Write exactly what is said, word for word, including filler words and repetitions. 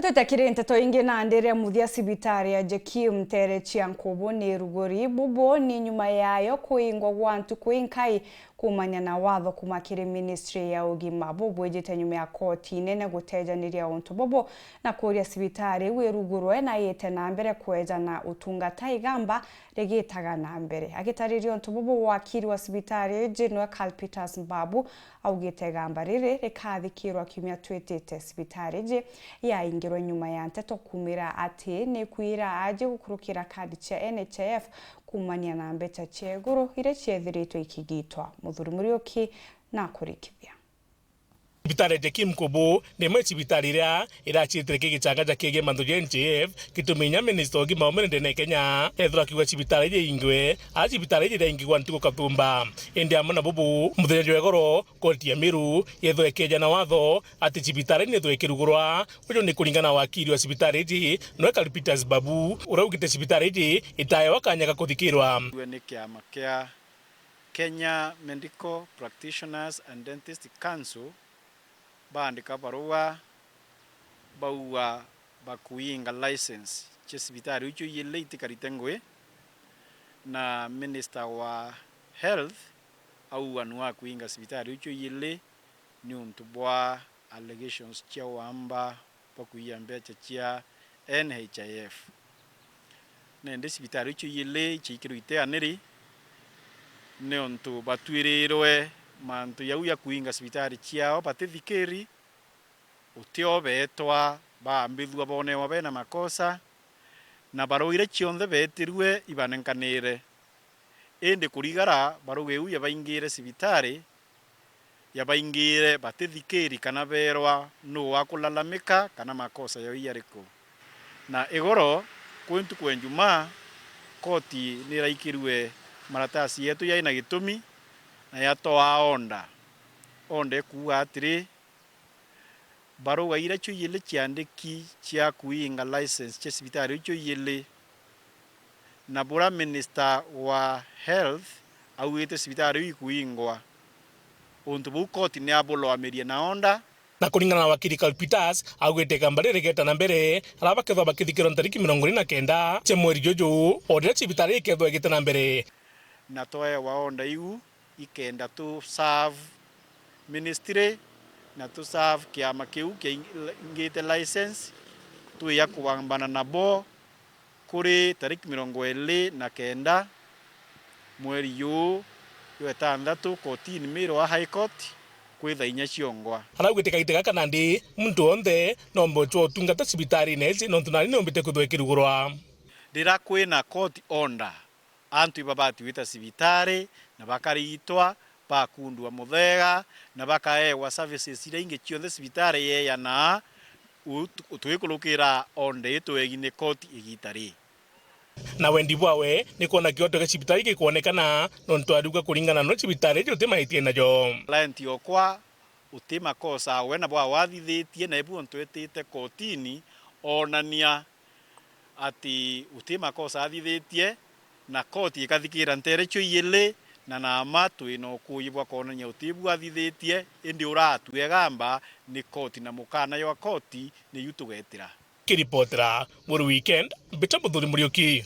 Twite kiri nteto ingi nandi, ria muthia cibitari ya Jekim Ntere cia Nkubu ni ruguri. Bubu ni nyuma yayo kuingwa gwa ntuku inkai kuumania na watho kuuma kiri ministry ya ugima. Bubu bwijite nyuma ya koti inene gutejaniria untu bubu na kuuria cibitari iu irugurwe na yite na mbere kweja na utungata igamba rigitaga na mbere. Agitariria untu bubu, wakiri wa cibitari iji niwe Carl Peters Mbabu augite igamba riri rikathikirwa kiumia twitite. Cibitari iji yaingirwe nyuma ya nteto kumira ati ni kwira aji gukurukira kadi cia N H I F kuumania na mbeca cia iguru iria ciethiritwe ikigitwa. Muthuri Muriuki nakurikithia. Cibitari ya Jekim Nkubu ni imwe ya cibitari iria iracitire ki gichanga ja kigie mantu ja N H I F, gitumi inya minista wa ugima wa mwiri ndene Kenya ethirwa akiuga cibitari iji iingwe, a cibitari iji iraingigwa ntuku kathumba. Indi amwe na bubu, muthenya jwa igoro, koti ya Meru yethwa ikeja na watho ati cibitari iji nithwe ikirugurwa. Uju ni kuringana na wakiri wa cibitari iji, niwe Carl Peters Mbabu, uria augite cibitari iji itaewa kanya ga kuthikirwa. Ni kiama kia Kenya Medical Practitioners and Dentist Council baandika barua bauga bakuinga license cia cibitari icio ijili itikarite ngui, na minister wa health auga niwe akuinga cibitari icio ijili niuntu bwa allegations cia wamba bwa kuiya mbeca cia N H I F. Nandi cibitari icio ijili ciaikirwe iteaniri niuntu batwirirwe mantu jau ya kuinga cibitari ciao batithikiri, utio beetwa baambithua boonewa bena makosa, na barua iria cionthe beetirue ibanenkanire. Indi kurigara barua iu yabaingire cibitari, yabaingire batithikiri kana beerwa nuu wakulalamika kana makosa yao ijariku. Na igoro kwi ntuku ya Njumaa, koti ni iraikirue maratasi yeetu yai na gitumi na yatoa onda. Onda ikuuga atiri, barua iria cio ijili ciandiki cia kuinga license cia cibitari icio ijili, na buria minister wa health augite cibitari iu ikuingwa, untu buu koti ni abulwamirie na onda. Na kuringana na wakiri Carl Peters, augite igamba riri rigeta na mbere, aria bakethwa bakithikirwa ntariki mirongo iri na kenda cia mweri juju, o riria cibitari ikethwa igite na mbere. Na tweewa onda iu ikenda tu serve ministry na tu serve kiama kiu kiaingite license, twiya kubambana nabo kuri tariki mirongo iri na kenda mweri juu jwa itanthatu kotini Miru wa High Court kwitha inya ciongwa. Araugite kaite gaka nandi muntu wonthe no ombe uchwa utungata cibitarine iji nontu nani ni umbite kwithwa ikirugurwa. Riria kwina court order, antu ibabati gwita cibitari na bakariitwa, bakundua muthega, na bakaewa services iria ingi cionthe cibitari yeejanaa, u-, tu-, tugikurukira onde itwegi ni koti igiita ri. Na wendi bwawe ni kwona kioto gia cibitari gikwonekana, nontu ariuga kuringana na cibitari iji uti maitie najo. Client okwa uti makosa we nabo awathithitie, na ibu ntwitite kotini onania ati uti makosa athithitie, na koti ikathikira ntere cio ijili, na nama twina ukuuji bwa kwonania uti bu athithitie, indi uratue gamba ni koti, na mukana jwa koti niu tugetira. Kiripotera Muru Weekend, mbita Muthuri Muriuki.